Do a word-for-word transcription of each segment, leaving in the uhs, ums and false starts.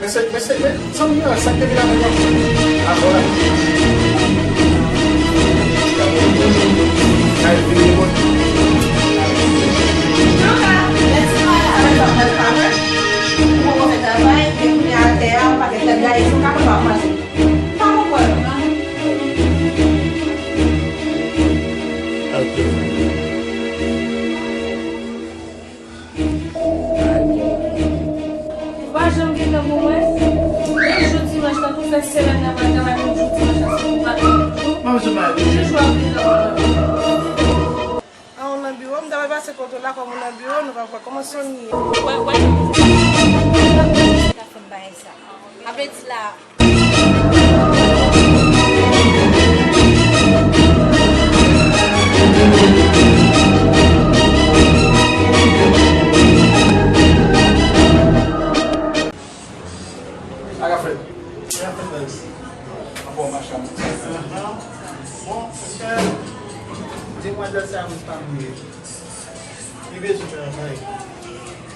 Men se, men se, men zanmi an, sa k te vin avè l nan. Avè l la. Kay vini bon. Anka, lè ti malad, sa fè travay, ou poko fè travay, e kounye a atè a, yon pakèt lèt gaye sou kafou w ap manje. M pa konprann. Ou pa janm gen tan pou mwen. Menm jou dimanch, tankou fè semèn nan, mwen travay menm jou dimanch la, se pou pa gen jou. Menm jou madi. Jou jou ap gen tan pou mwen. A, ou nan biwo, m ta pral pase kote w la, kòm ou nan biwo, nou pa wè kòman Sony ye. Wè, wè. Sa fè m bagay sa. Sa vle di la, Sa ka fèt. Sa ka fèt, guys. Anfòm, machann. Bon, monchè, demwazèl sa yo pa mouye. Li bezwen travay.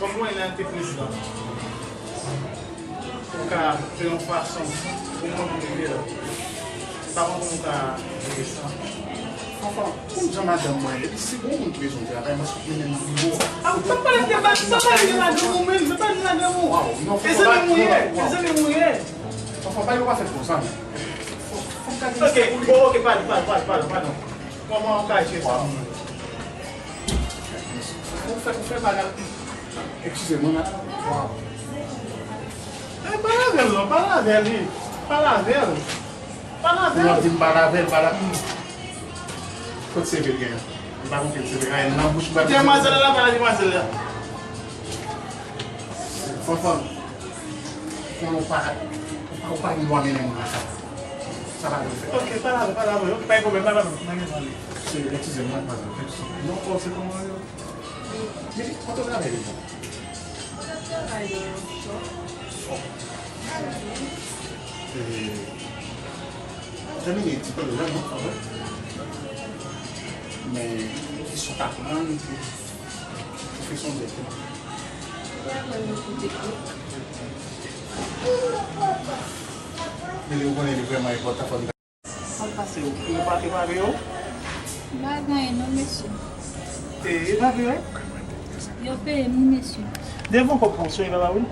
Kòm mwen nan antrepriz la, ou ka fè yon fason pou moun rive la. Pa konn kòman ou ka jere sa. Fanfan, konn jan madanm mwen ye, si gon moun ki bezwen travay, mwen sot mennen nan biwo. A, ou pa pale de madanm, pa pale de madanm ou menm, pa pale de madanm ou. Waw, non, e zanmi m ou ye, e zanmi m ou ye. Fanfan, pa yo pa fèt konsa, non. Fò, fò m ka gen respè pou li. Ok, bon, ok, padon, padon, padon, padon, padon. Kòman ou ka jere sa pou mwen? Ou fè, ou fè bagay. Eskize mwen, men. Waw. E, pale avè l non, pale avè l, wi. Pale avè l. Pale avè l. Ou ap di m pale avè l, pale avè l. Kot seve l genyen? M pa konn ki seve l genyen nan bouch, m pa... Demwazèl la, pale demwazèl la. Fanfan, konnen w pa, w pa, w pa gen dwa mennen moun nan sa. Sa pa dwe fèt. Ok, pale avè l, pale avè l. Ok, pa gen pwoblèm, pale avè l. Mwen gen tan li. Se, eskize m, madmwazèl. Non, oh, se kòman yo? Men, kote w travay deja? Mwen ap travay nan Fò. Fò. E, zanmi, e ti pale la, non, pa vre? Men, kesyon k aprann, se pwofesyon dirèkteman. Mwen aprann nan kou teknik. Men li, ou konnen li vrèman enpòtan, fò n Sa k pase yo? Yo pa, yo pa peye w? M pa gen anyen non, mesye. E, yo pa peye w? Yo peye m, wi, mesye. Devan kòb pou Sony pa ba ou l?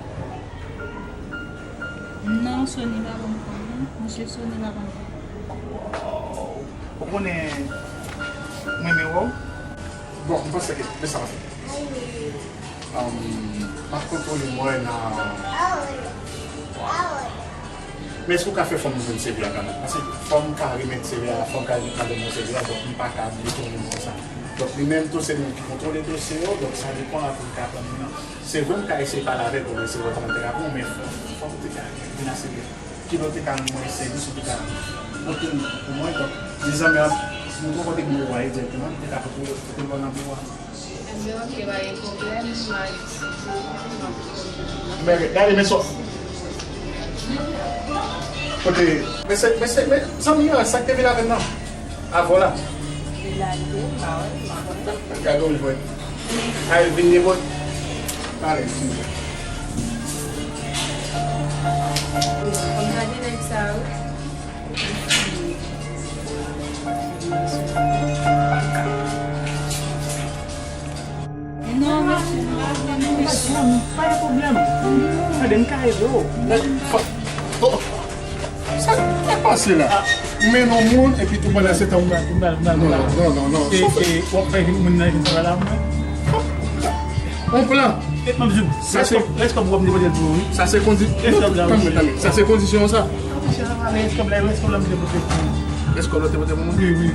Non, Sony pa ban m kòb, non. Mesye Sony pa ban m kòb. Ou konnen mwen renmen wè w. Bon, m panse ke, men sa va fè. Um, m ap kontwole mwen nan. Men èske w ka fè fanm ou jwenn seve a kanmenm? Paske fanm ka remèt seve a, fanm ka remèt madanm mwen seve a, donk li pa ka detounen mwen konsa. Donk li menm tou se li menm ki kontwole dosye yo, donk sa depann apre li ka pran moun nan. Se vre m ka eseye pale avè l pou m eseye wè kòman l te ka pran w, men fanm, fanm ou te ka vin a seve a. Kilè w te ka rann mwen sèvis, ou te ka pote l pou mwen, donk, di zanmi an, montre w kote nimewo a ye dirèkteman, li te ka pote l, pote l ba w nan biwo a. Ebyen, ok, pa gen pwoblèm, m a itilize l. Men, gade, men sò. Kote, men se, men se, men zanmi an, sa k te vin avè l nan? Avè w la. Li lage, pa wè, m pa konn. Gade w jwenn. Ay, vin de bòt. Ale, vin. Kòm gade nèg sa yo. Non, mesye, m pa vle non, mesye. Pa gen pwoblèm. Gade, m ka ede w. Sa k pase la? Ou mennen yon moun epi tou pandan se tan ou... Non, non, non, non, non. Se, se, w ap fè moun nan vin travay la pou mwen. Yon plan. E, m ap di w, sa se, rès kòb ou ap depoze l pou ou, wi. Sa se kondi-, rès kòb la, tann mwen, tann mwen. Sa se kondisyon sa. Rès kòb la, rès kòb la, m depoze pou ou. Rès kòb la, te pote pou mwen? Wi, wi.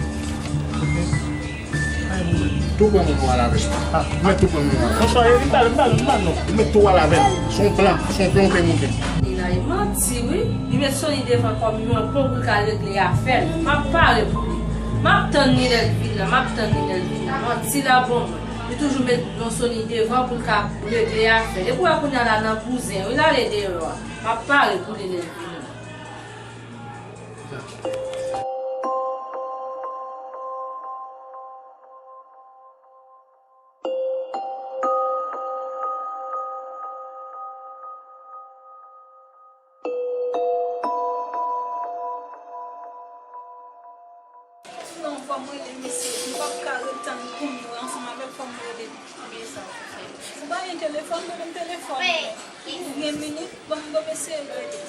Tou pran moun ou al avè l. Ou mèt tou pran moun ou al avè l. Bonswa, e, m pale, m pale, m pale non. Ou mèt tou al avè l. Se yon plan, se yon plan ou te monte. Li la, e manti, wi. Li met Sony devan kòm yon pon pou l ka regle afè l. M ap pare pou li. M ap tann li lè l vin nan, m ap tann li lè l vin nan. Manti l ap ban mwen. Li toujou met non Sony devan pou l ka regle afè l. Epi w wè kounye a la nan bouzen, wi, l ale deyò a. M ap pare pou li lè l vin nan. Mwen rele mesye, m p ap ka ret tann kounye a ansanm avè l, fò m rele li. Ou pa gen telefòn, ban m telefòn mwen. Ou gen minit, ban m, ban m eseye rele.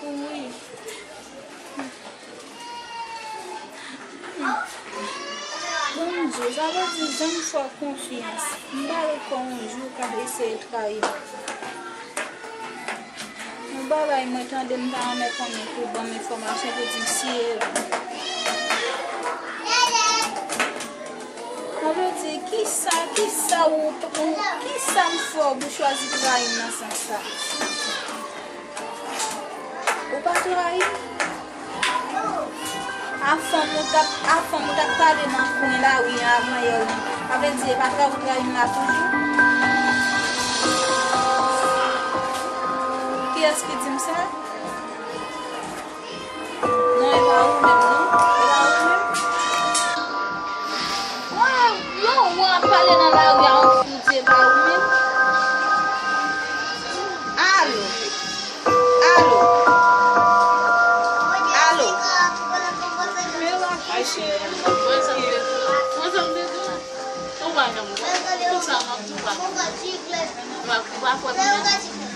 Wi. Bondye, sa vle di jan m fè w konfyans. M bare kò w yon jou w ka eseye trayi m. Yon bagay mwen tande, m ta renmen konnen pou ban m enfòmasyon pou di m si e vre. Sa vle di, kisa, kisa ou, ou, kisa m fè w pou chwazi trayi m nan sans sa? Ou pa trayi m? A fanm ou t ap, a fanm ou t ap pale nan kwen lari an avan yè lan, sa vle di e pa trayi w trayi m la toujou? Kiyès ki di m sa? Non, e pa ou menm, non. E pa ou menm. Waw, yon wè w ap pale nan lari a, yon fou di e pa ou menm. Alo. Alo. Alo. Mwen se m te di w. Mwen se m te di w. Ou pa janm wè. Tout sa m ap di w pa janm wè. Ou pa, ou pa kwè m menm.